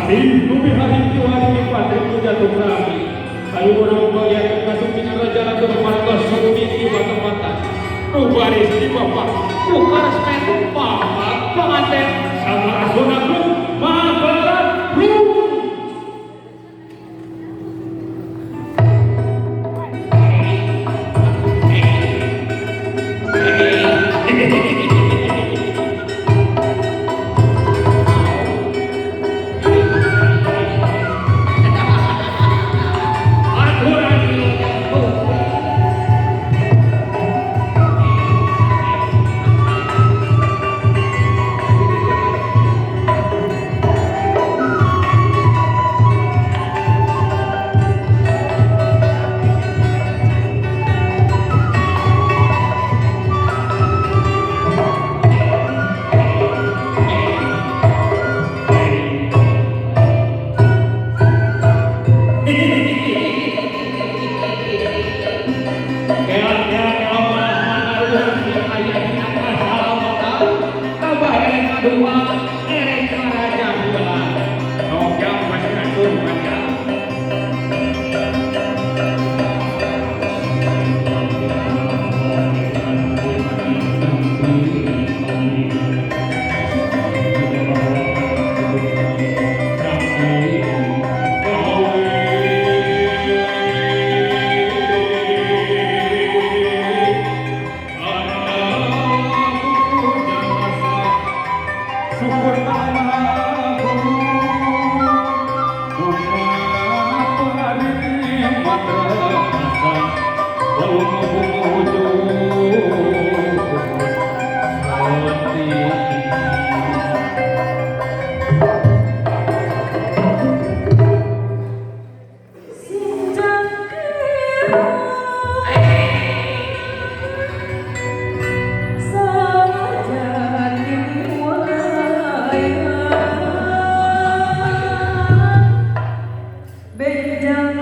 Pasti bumi hari kiwari di patri jatuh kami. Ayo orang bagian kasih raja ratu marga sumi di mata-mata. Nu baris di bapak, bukan resmen bapak pengantin sama asuna Mabarat Blu. Benjang.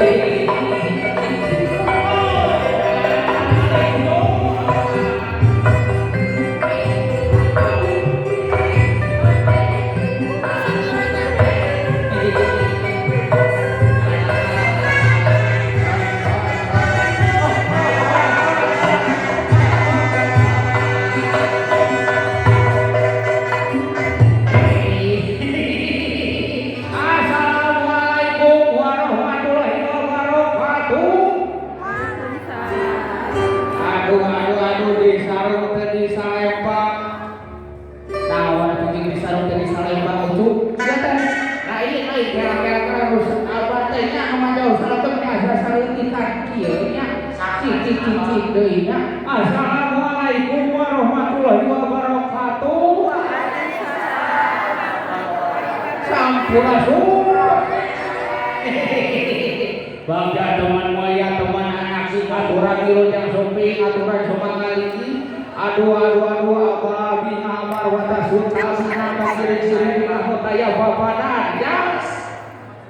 Assalamualaikum warahmatullahi wabarakatuh. Aduh aduh aduh, di sarung teh di salempang. Naon penting di sarung teh di salempang ucuk. Sia teh. Nah ieu euy, kira-kira harus abah teh nya sama jauh salatep asa sareutikan kieu nya. Cik cik cik cik deui nya. Assalamualaikum warahmatullahi wabarakatuh. Sampurasun. Bagja teman mulia, teman anak si aturan wilujeng sumping, aturan sumangaliki. Aduh aduh aduh, abah bina amar wata suta bina pakirin sirin bina hotaya babadan jas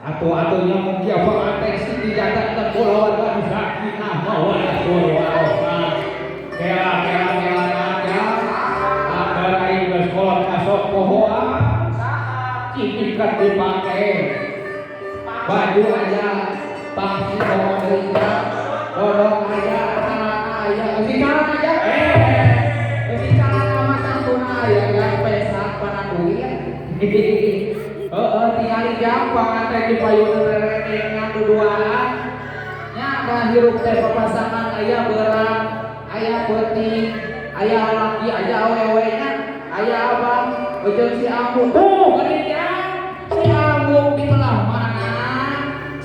atuh atuhnya mungkin apa atensi dijaga kepulauan sakinah mawaddah warahmah. Kela kela kela aja agar aing geus kolot masuk pohoan cipikat dipake baju aja pangsi bawa deui, dorong aya, celana aya, eusi calana aja, eusi calana mah tangtuna aya yang pesak mana duit. Heeh, tingali gampang teh di payun rerenengan duduaan nya. Da hirup teh papasangan, aya beurang aya peuting, aya laki aya awewe nya, aya abang jeung si ambu. Tuh geuning si ambu di belah mana?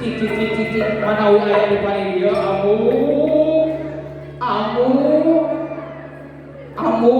Cik cik cik cik cik, mana we aya di paling dieu ambu, ambu, ambu.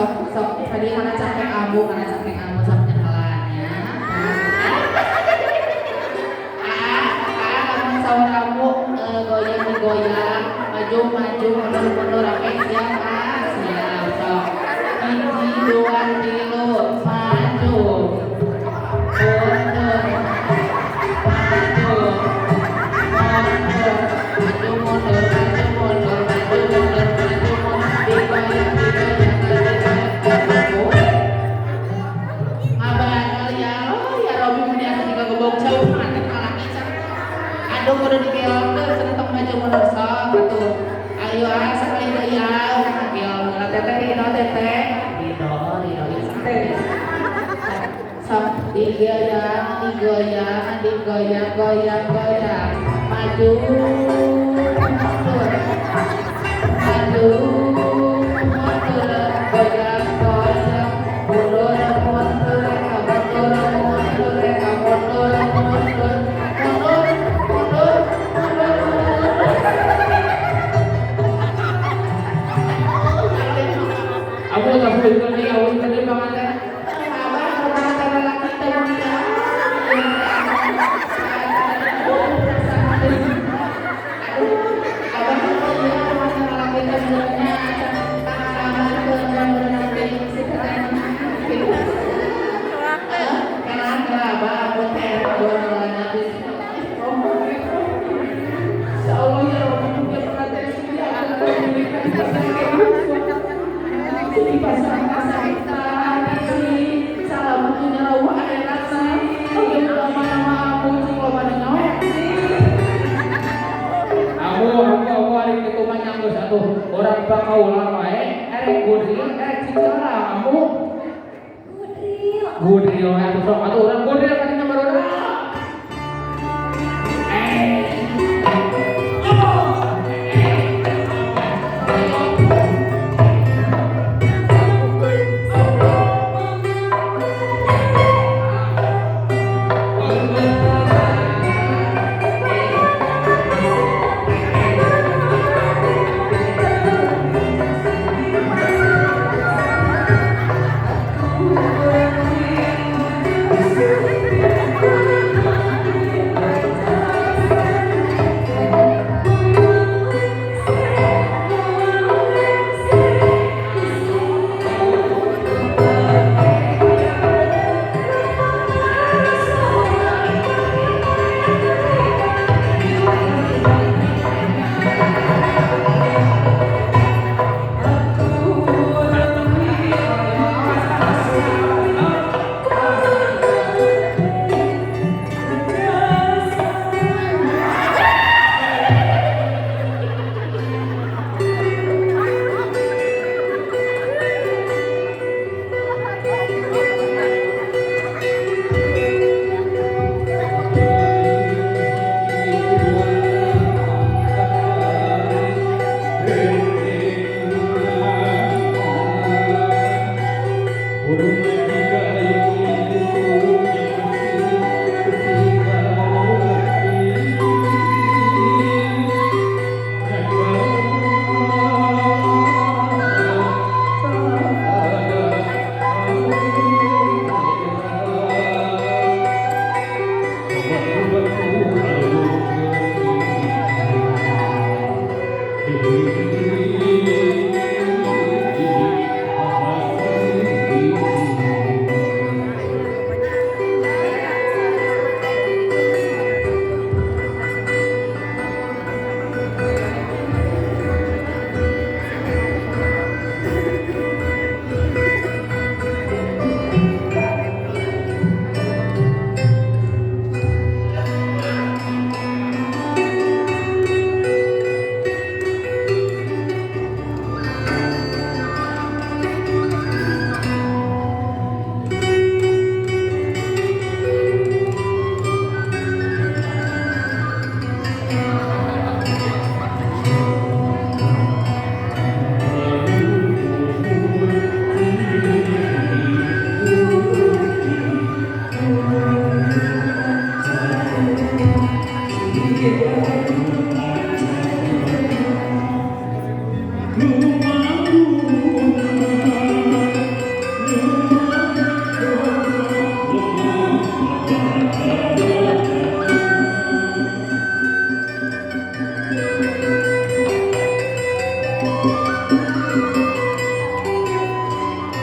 Sok sok tadi kana cangkeng ambu, kana cangkeng ambu sok nyekelannya. Ah, lamun saur ambu goyang digoyang, maju maju mundur mundur, oke siap ah, siap sok. 1, 2, 3, maju. Mundur. Maju. Mundur. Maju mundur, maju mundur, maju mundur, maju mundur, digoyang digoyang digoyang. Ngabadal ya, oh ya Robi mun asa tiga gebog jauh pengantin kalaki cenah. Aduh kudu digelkeun cenah tong maju mundur sok atuh. Ayo ah sakali deui ya urang ngagel heula teteh ridho teteh. Ridho ridho ieu sakali. Sok digoyang digoyang digoyang goyang goyang. Maju mundur. Maju mundur goyang goyang mundur mundur mundur mundur mundur mundur mundur mundur mundur. Aku tak boleh tadi, aku tadi pengantin. Abah pengantin lelaki teh menikah. Aduh, abah iya pengantin lelaki teh sebenarnya pengalaman ke nanti si teteh gitu. Karena abah aku teh dua nolanya di Insya Allah ya Rabbi punya pengantin sudah aku menikah di pasang-pasang sih salam punya rawa akhirat sih oke lama-lama aku cing loba nyawa sih. Aku hari itu mah nyanggus atuh orang bakaulah wae erek gudril erek cicala kamu Gudril. Gudril atuh sok atuh urang gudril ka dinya barudak. Thank you.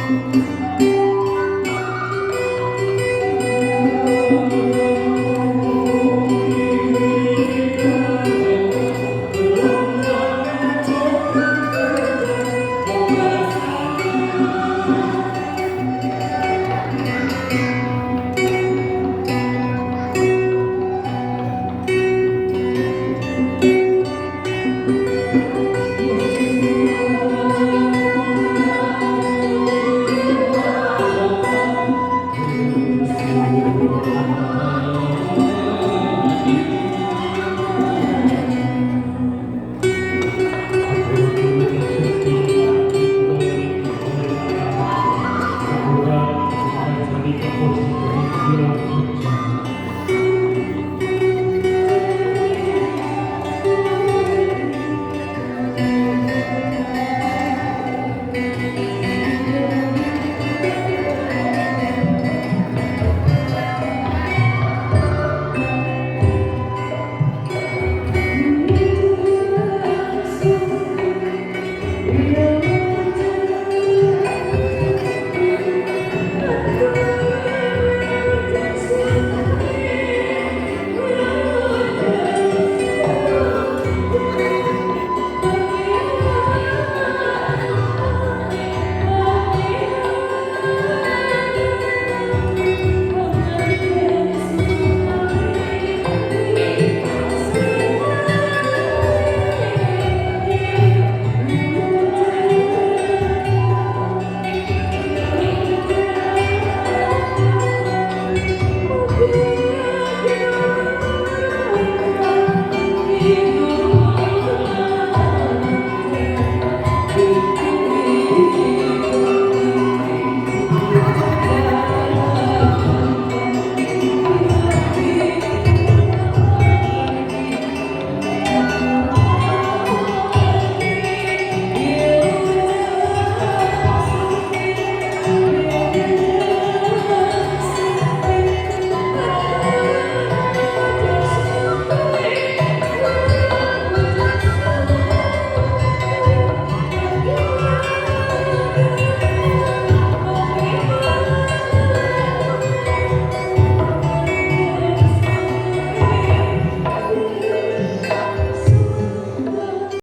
Thank